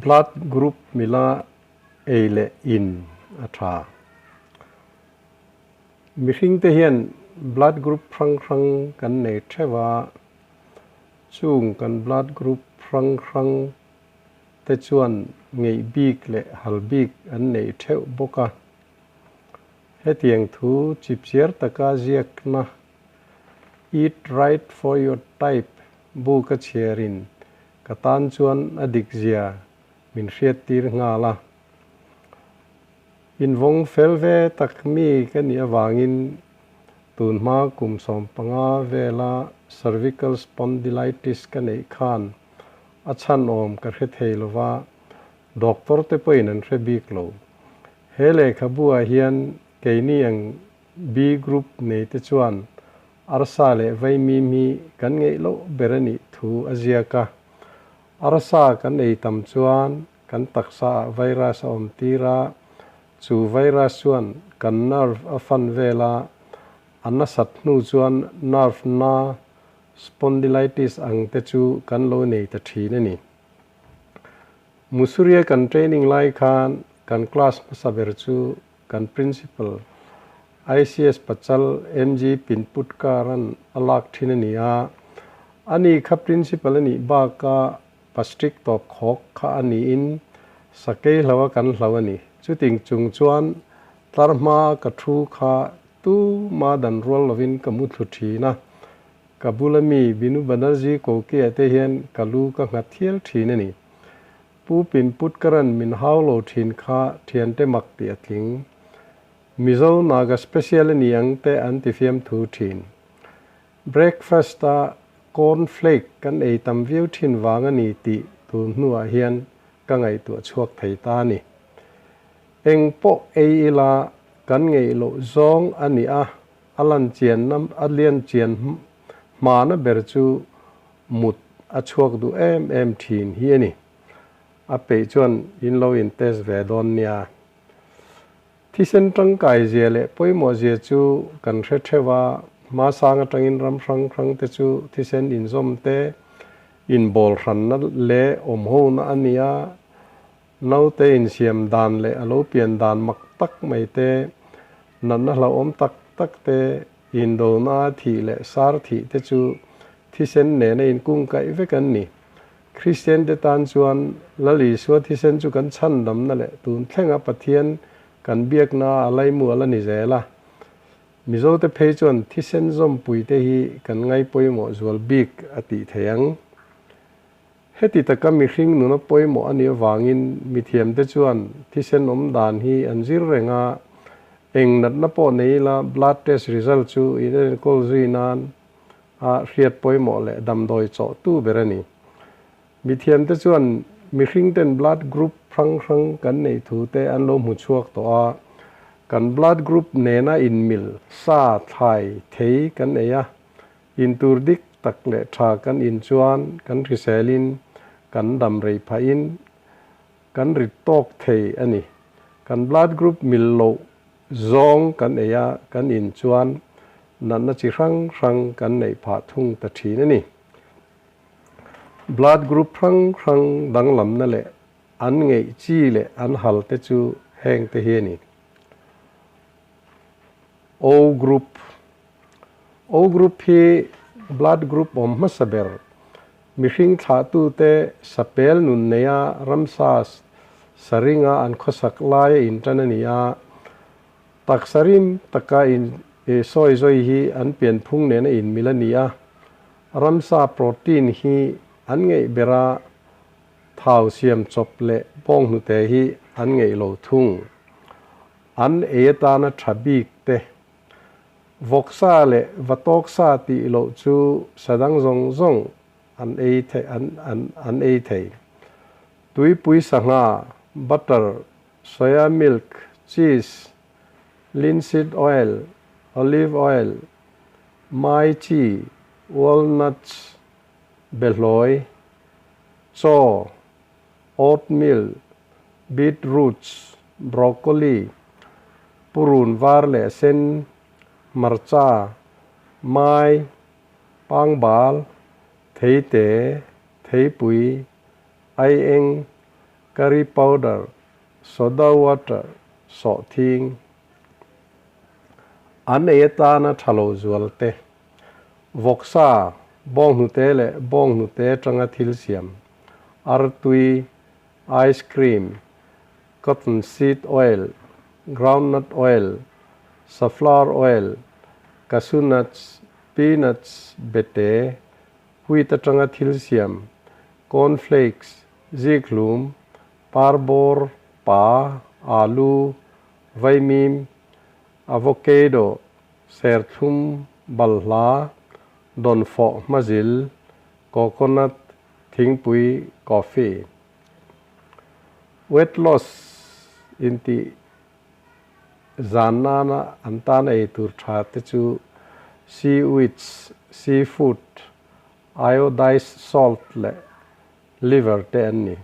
Blood group mila ei leh in a tha. Mihringte hian blood group hrang hrang kan nei theuh a, chung kan blood group hrang hrang te chuan ngeih bik leh hal bik an nei theuh bawk a. Hetiang thu chipchiar taka ziakna Eat Right For Your Type bu ka chhiarin ka tan chuan a dikzia min hriattir nghal a. Invawng fel ve tak mi ka nih avangin tunhma kum 15 vela cervical spondylitis ka neih khan a chhan awm ka hre thei lova, doctor te pawhin an hre bik lo. He lehkhabu ah hian keini ang B group nei te chuan arsa leh vaimim hi kan ngeih loh ber a nih thu a ziak a. Arsa kan ei tam chuan kan taksa ah virus a awm tir a, chu virus chuan kan nerve a fan vel a, a nasat hnu chuan nerve na spondylitis ang te chu kan lo nei ta thin a ni. Mussoorie kan training lai khan kan class hmasa ber chu kan Principal ICS Pachal MG Pinputkaran a lak thin a ni a. Ani kha Principal a nih baka pa strict tawp khawk kha a niin sakei hlo a kan hlo a ni. Chuting chung chuan tlar hma ka thu kha tu ma dan rual lovin ka mu thlu thin a. Ka bula mi Binu Banerjee Kokia te hian ka lu ka nghat thial thin a ni. Pu Pinputkaran min hau lo thin kha thiante mak tih a tling. Mizo Naga special a ni ang te an ti fiamthu thin. Breakfast a corn flake kan ei tam viau thin vang a ni tih tun hnuah hian ka ngaihtuah chhuak thei ta a ni. Eng pawh ei ila kan ngeih loh zawng a ni a, a lan chianna a lian chian hmana ber chu mut a chhuak duh em em thin hi a ni. A peih chuan in lo in test ve dawn nia. Thisen tangkai zia leh pawimawh zia chu kan hre theuh a, hmasang atangin ram hrang hrang te chu thisen inzawm te, inbawl hranna leh awmhona a ni a, naute insiam dan leh a lo pian dan mak tak mai te, natna hlauhawm tak tak te, indona thih leh sar thih te chu thisen nena inkungkaih vek an ni. Kristian te tan chuan Lal Isua thisen chu kan chhandamna leh tun thlenga Pathian kan biakna a laimual a ni zel a. Mizote phei chuan thisen zawmpui te hi kan ngaipawimawh zual bik a tih theih ang. Heti taka mihring nuna pawimawh a nih avangin mithiamte chuan thisen awm dan hi an zir reng a, eng natna pawh nei ila blood test result chu in enkawl zui nan a hriat pawimawh leh damdawi chawhtu ber a ni. Mithiamte chuan mihringten blood group hrang hrang kan neih thu te an lo hmu chhuak tawh a, kan blood group nena inmil sa, thlai, thei kan ei a, Intur dik tak leh tha kan in chuan kan hriselin kan dam rei phahin kan rit tawk thei a ni. Kan blood group mil loh zawng kan ei a kan in chuan natna chi hrang hrang kan neih phah thung ta thin a ni. Blood group hrang hrang danglamna leh an ngeih chi leh an hal te chu heng te hi a ni. O group O group hi blood group awm hmasa ber. Mihring thlahtute sapel nun neia ramsa saringa an khawsak laia intan a ni a. Taksa rim taka in sawi zawi hi an pianphung nena inmil a ni a. Ramsa protein hi an ngeih ber a, thau siam chawp leh bawnghnute hi an ngeih lo thung. An ei atana tha bik te Vawksa leh vatawksa tih loh chu sa dang zawng zawng an ei thei an an an ei thei. Tuipui sangha, butter, soya milk, cheese, linseed oil, olive oil, mai chi, walnuts, behlawi, chaw, oatmeal, beetroots, broccoli, purun var leh sen, hmarcha, mai, pangbal, theite, theipui, aieng, curry powder, soda water, sawhthing. An ei atana tha lo zual te. Vawksa, bawnghnute leh bawnghnute atanga thil siam, artui, ice cream, cotton seed oil, groundnut oil, safflower oil, cashew nuts, peanuts, bete, wheat atanga thil siam, corn flakes, zikhlum, parbawr, pa, alu, vaimim, avocado, serthlum, balhla, dawnfawh hmazil, coconut, thingpui, coffee. Weight loss intih zan nana an tan ei tur tha te chu seaweeds, seafood, iodized salt leh liver te an ni.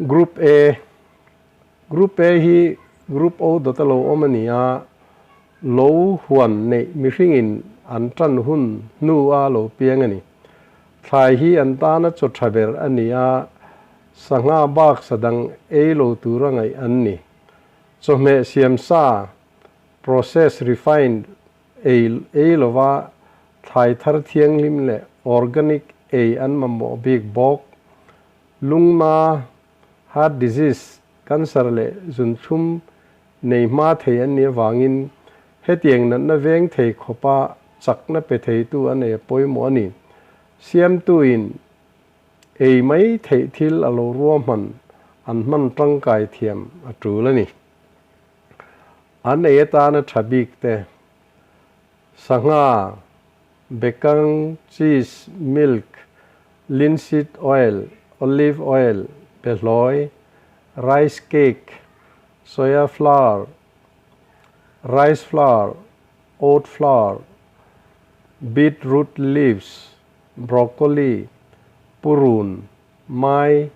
Group A, Group A hi Group O dawta lo awm a ni a, lo huan neih mihringin an tan hun hnu a lo piang a ni. Thlai hi an tana chaw tha ber a ni a, sangha bak sa dang ei lo tura ngaih an ni. Chawhmeh siam sa, processed refined, ei ei lova thlai thar thianghlim leh organic ei an mamawh bik bawk. Lungna, heart disease, cancer leh zunthlum nei hma thei an nih avangin hetiang natna veng thei khawpa chakna pe theitu a nei a pawimawh a ni. Siamtuin ei mai theih thil a lo ruahman an hman tangkai thiam a tul a ni. An ei atana tha bik te, sangha, bekang, cheese, milk, linseed oil, olive oil, behlawi, rice cake, soya flour, rice flour, oat flour, beetroot leaves, broccoli, purun, mai,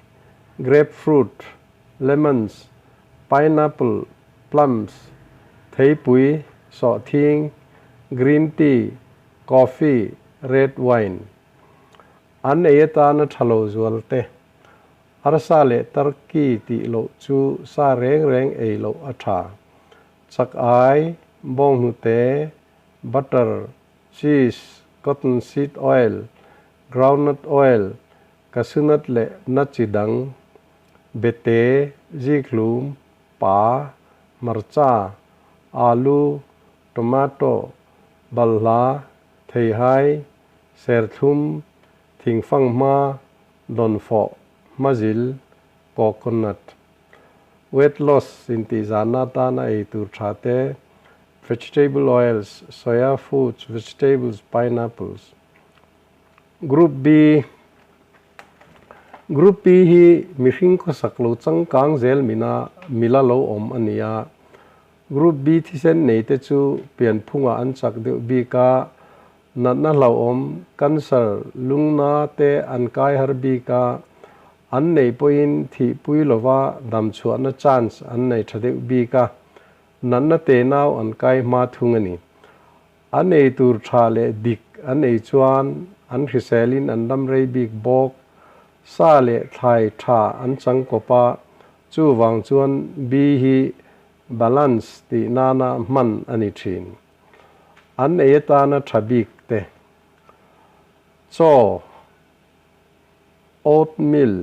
grapefruit, lemons, pineapple, plums, theipui, sawhthing, green tea, coffee, red wine. An ei atana tha lo zual te. Arsa leh turkey tih loh chu sa reng reng ei loh a tha. Chak ai, bawnghnute, butter, cheese, cotton seed oil, groundnut oil, cashew nut leh nut chi dang, bete, zikhlum, pa, hmarcha, alu, tomato, balhla, theihai, serthlum, thingfanghma, dawnfawh, hmazil, coconut. Weight loss intih zahna atana ei tur tha te, vegetable oils, soya foods, vegetables, pineapples. Group B Group B hi mihring khawsak lo changkang zel mina mila lo awm a ni a. Group B thisen nei te chu pianphungah an chak deuh bik a, natna hlauhawm, cancer, lungna te an kai har bik a, an neih pawhin thihpui lova damchhuahna chance an nei tha deuh bik a, natna tenau an kai hma thung a ni. An ei tur tha leh dik an ei chuan an hriselin an dam rei bik bawk. Sa leh thlai tha an chang kawp a, chuvang chuan bi hi balance tih nana hman a ni thin. An ei atana tha bik te. Chaw, oatmeal,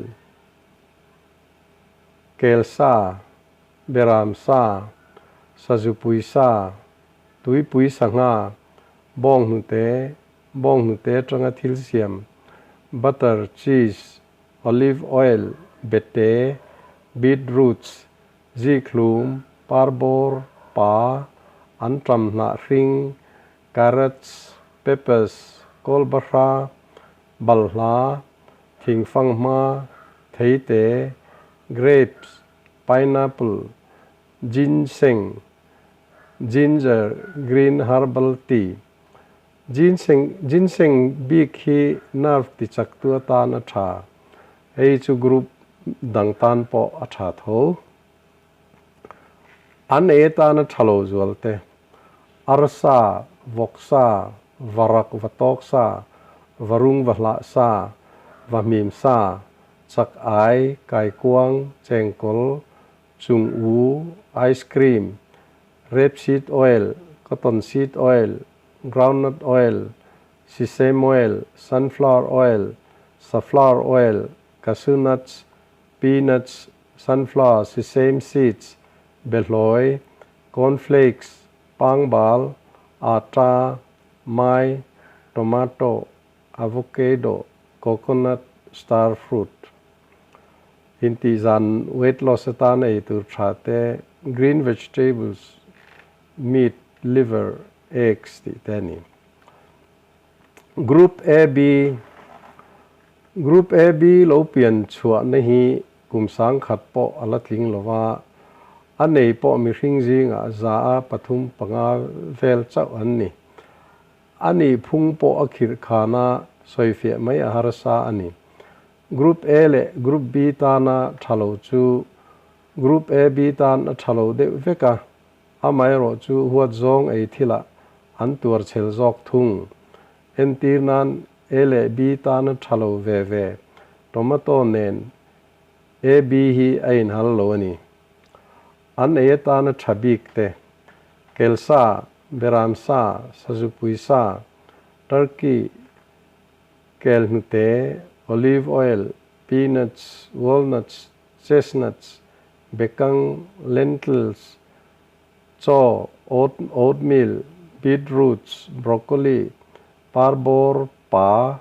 kelsa, beram sa, sazupui sa, Tuipui sangha, bawnghnute, bawnghnute atanga thil siam, butter, cheese, olive oil, bete, beetroots, zikhlum, parbawr, pa, anṭam hnah hring, carrots, peppers, kawlbahra, balhla, thingfanghma, theite, grapes, pineapple, ginseng, Ginger, green herbal tea. Ginseng, Ginseng bik hi nerve tichaktu atan a tha. Hei chu group dang tan pawh a tha tho. An ei atana tha lo zual te. Arsa, vawksa, varak va tawksa, varung va hlahsa, Vahmim sa, chak ai, kaikuang, chengkawl, chung u, ice cream, rapeseed oil, cotton seed oil, groundnut oil, sesame oil, sunflower oil, safflower oil, cashew nuts, peanuts, sunflower, sesame seeds, behlawi, cornflakes, pangbal, atta, mai, tomato, avocado, coconut, star fruit. Inti zan weight loss atan ei tur tha te green vegetables, meat, liver, eggs tih te a ni. Group AB Group AB lo pian chhuahna hi kum sangkhat pawh a la tling lo va, a nei pawh mihring zingah za a pathum panga vel chauh an ni. A nih phung pawh a khirh khana sawifiah mai a harsa a ni. Group A leh Group B tana tha lo chu Group AB tan a tha lo deuh vek a, amaherawh chu huat zawng ei thilah an tuar chhel zawk thung. Entir nan A leh B tana tha lo ve ve tomato nen AB hi a inhal lo a ni. An ei atana tha bik te, kelsa, beram sa, sazupui sa, turkey, kel hnute, olive oil, peanuts, walnuts, chestnuts, bekang, lentils, chaw, oat, oatmeal, beetroots, broccoli, parbawr, pa,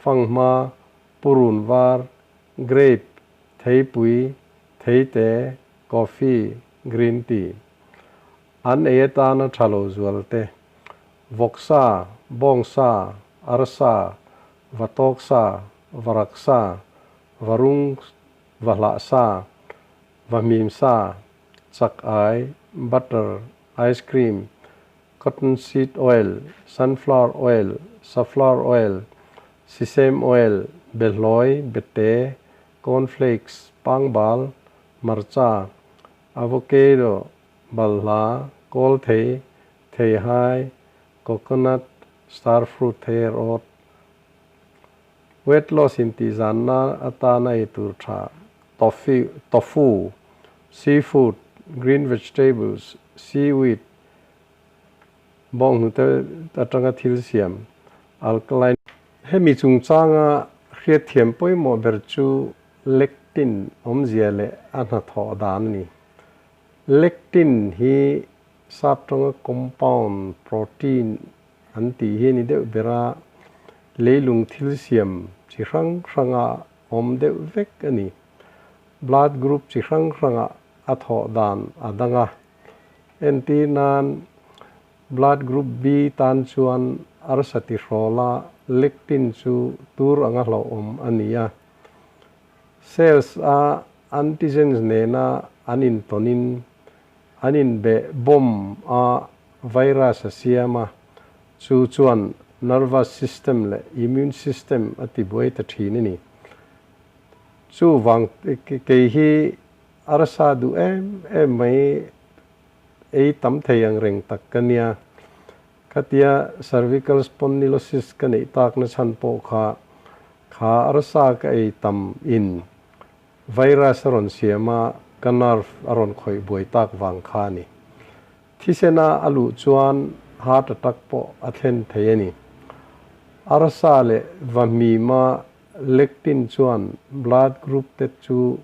fanghma, purun var, grape, theipui, theite, coffee, green tea. An ei atana tha lo zual te, vawksa, bawngsa, arsa, vatawksa, varaksa, varung, vahlahsa, vahmimsa, chak ai, butter, ice cream, cotton seed oil, sunflower oil, safflower oil, sesame oil, behlawi, bete, cornflakes, pangbal, hmarcha, avocado, balhla, kawlthei, theihai, coconut, star fruit thei rawt. Weight loss intihzanna atana ei tur tha, toffee, tofu, seafood, green vegetables, seaweed, bawnghnute atanga thil siam, alkaline. Hemi chungchanga hriatthiam pawimawh ber chu lectin awmzia leh a hnathawh dan a ni. Lectin hi sap tawnga compound protein an tih hi a ni deuh ber a, leilung thil siam chi hrang hranga awm deuh vek a ni. Blood group chi hrang hranga a thawh dan a dang a. Entir nan blood group B tan chuan arsa tihrawla lectin chu tur anga hlauhawm a ni a. Cells a antigens nena an intawnin an inbeh bomb a virus a siam a, chu chuan nervous system leh immune system a tibuai ta thin a ni. Chuvang kei hi arsa duh em em mai ei tam thei ang reng tak ka nia. Khatia cervical spondylosis ka neih takna chhan pawh kha kha arsa ka ei tam in Virus a rawn siam a, ka nerve a rawn khawih buai tak vang kha a ni. Thisena a luh chuan heart attack pawh a thlen thei a ni. Arsa leh vahmima lectin chuan blood group te chu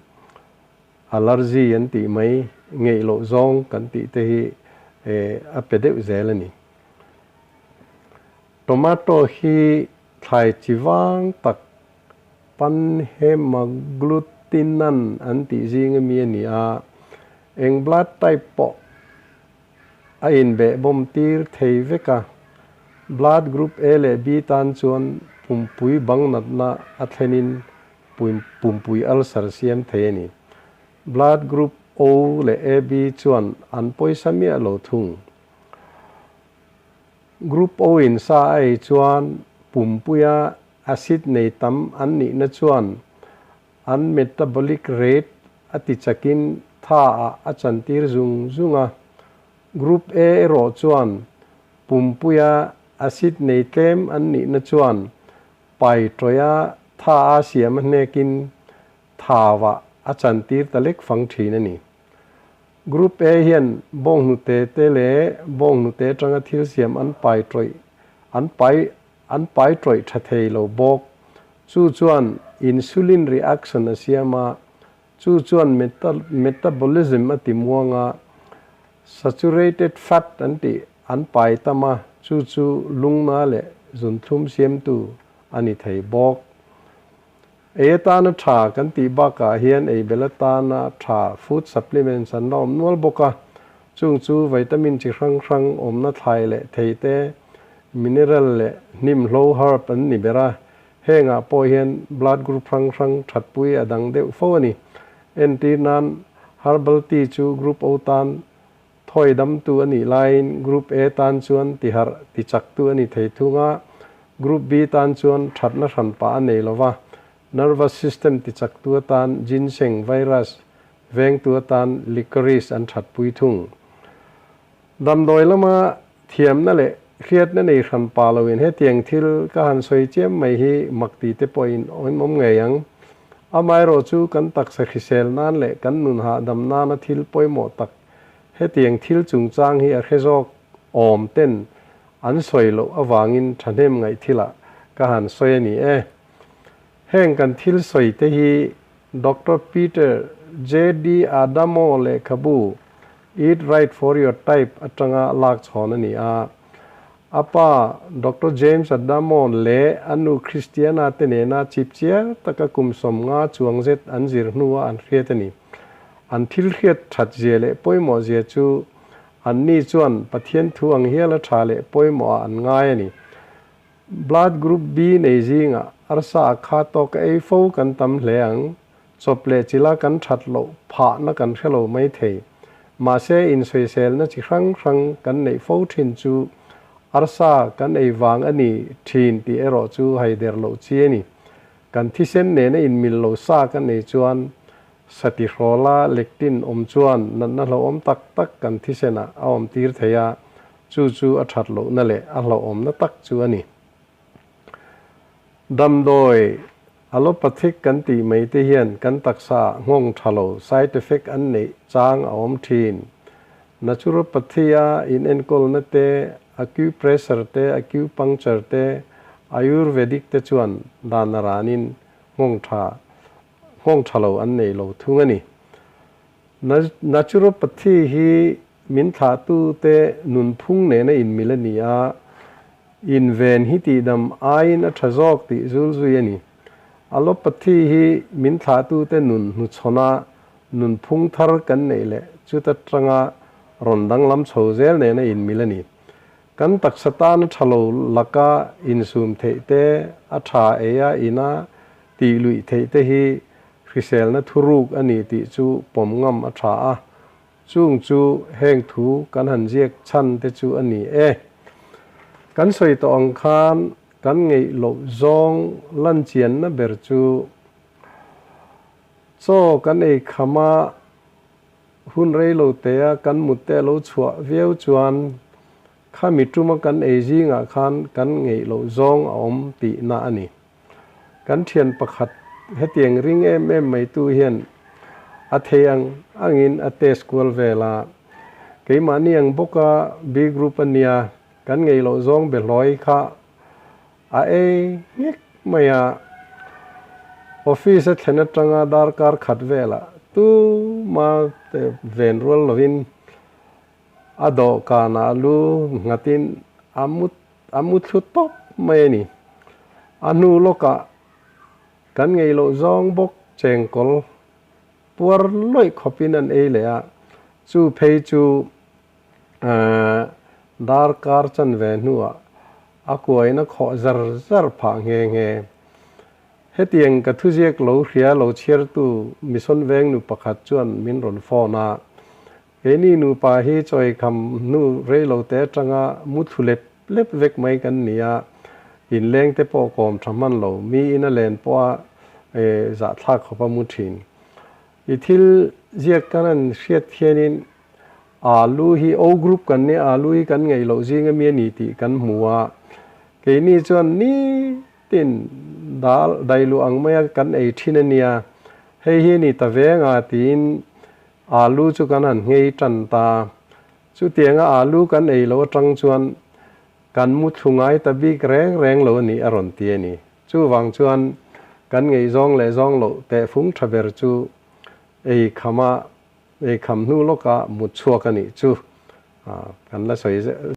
allergy an tih mai, ngeih loh zawng kan tih te hi a pe deuh zel a ni. Tomato hi thlai chi vang tak Panhemagglutinin an tih zing ami a ni a, eng blood type pawh a inbeh bawm tir thei vek a. Blood group A leh B tan chuan pumpui bang natna a thlenin pumpui ulcer siam thei a ni. Blood group O leh AB chuan an pawisa miah lo thung. Group O in sa a ei chuan pumpuia Acid nei tam an nihna chuan an metabolic rate a ti chakin tha ah a chantir zung zung a. Group A erawh chuan pumpuia acid nei tlem an nihna chuan pai tawia tha a siam a hnekin thauah a chantir ta lek fang thin a ni. Group A hian bawnghnute te leh bawnghnute atanga thil siam an pai tawih an pai an pai tawih tha thei lo bawk. Chu chuan insulin reaction a siam a, chu chuan metabolism a ti muang a, saturated fat an tih an pai tam a, chu chu lungna leh zunthlum siamtu a ni thei bawk. Ei atana tha kan tih bakah hian ei bel atana tha food supplements an la awm nual bawk a, chung chu vitamin chi hrang hrang awmna thlai leh thei te, mineral leh hnimhlo herb an ni ber a, hengah pawh hian blood group hrang hrang thatpui a dang deuh fo a ni. Entir nan herbal tea chu group O tan thawi damtu a nih laiin group A tan chuan tiharh tichaktu a ni thei thung a, group B tan chuan thatna hranpa a nei lo va, nervous system tichaktu atan ginseng virus vengtu atan licorice an thatpui thung. Damdawi lama thiamna leh hriatna nei hranpa loin hetiang thil ka han sawi chiam mai hi mak ti te pawhin awm awm ngei ang. Amaherawh chu kan taksa hrisel nan leh kan nun hahdam nana thil pawimawh tak Hetiang thil chungchang hi a hre zawk awm ten an sawi loh avangin thahnem ngaih thilah ka han sawi a ni e. Heng kan thil sawi te hi Doctor Peter JD Adamo lehkhabu Eat Right For Your Type atanga lak chhawn a ni a. A pa Doctor James Adamo leh a nu Christiana te nena chipchiar taka kum 50 chuang zet an zir hnua an hriat a ni. An thil hriat that zia leh pawimawh zia chu anni chuan Pathian thu ang hial a tha leh pawimawh ah an ngai a ni. Blood Group B nei zingah arsa a kha tawk a ei fo kan tam hle ang. Chawp leh chila kan that loh phahna kan hre lo mai thei. Mahse insawiselna chi hrang hrang kan neih fo thin chu arsa kan ei vang a ni thin tih erawh chu haider loh chi a ni. Kan thisen nena inmil lo sa kan ei chuan Satihrawla lectin awm chuan natna hlauhawm tak tak kan thisenah a awm tir thei a, chu chu a that lohna leh a hlauhawmna tak chu a ni. Damdawi allopathic kan tih mai te hian kan taksa ah nghawng tha lo, side effect, an neih chang a awm thin. Naturopathy-a inenkawlna te, acupressure te, acupuncture te, ayurvedic te chuan dan a ranin nghawng tha nghawng tha lo an nei lo thung a ni. Naturopathy hi min thlahtute nunphung nena inmil a ni a, inven hi tihdam aiin a tha zawk tih zul zui a ni. Allopathy hi min thlahtute nun hnuchhawna nunphung thar kan neih leh chuta tanga rawn danglam chho zel nena inmil a ni. Kan taksa tana tha lo laka insum theih te, a tha eia ina Tih luih theih te hi hriselna thuruk a ni tih chu pawm ngam a tha a, chung chu heng thu kan han ziak chhan te chu a ni e. Kan sawi tawh ang khan kan ngeih loh zawng lan chianna ber chu chaw kan ei kham a, hun rei lo tea kan mut te a lo chhuah viau chuan khami tuma kan ei zingah khan kan ngeih loh zawng a awm tihna a ni. Kan thian pakhat hetiang ring em em mai tu hian a thei ang angin a test kual vel a, keimahni ang bawka B group a nia, kan ngei loh zawng be hlawi kha a ei nghek mai a. Office a thlen atanga darkar khat velah tuma te ven rual lovin a dawhkanah lu nghatin a mut A mu thlu tawp mai a ni. A hnu lawkah kan ngei loh zawng bawk chengkawl puar lawih khawpin an ei leh a, chu phei chu darkar chanve hnuah a kuaina khawh zar zar phah nghe nghe. Hetiang ka thuziak lo hria lo chhiartu Mission Veng nu pakhat chuan min rawn phone a, Keini nupa hi chawi kham hnu rei lo te atanga mu thlu lep lep vek mai kan ni a, inleng te pawh kawm tha hman lo, mi in a len pawh a zahthlak khawp a mu thin. I thil ziak kan han hriat hianin alu hi O group kan nia, alu hi kan ngaih loh zing ami a ni tih kan hmu a, keini chuan nitin dal dailu ang maia kan ei thin a nia, hei hi ni ta venga tiin alu chu kan han nghei tan ta. Chutianga alu kan ei lo atang chuan kan mu thlu ngai ta bik reng reng lo a ni a rawn ti a ni. Chuvang chuan kan ngei zawng leh zawng loh tehfung tha ber chu ei khama ei kham hnu lawka mut chhuak a nih chu kan la sawi.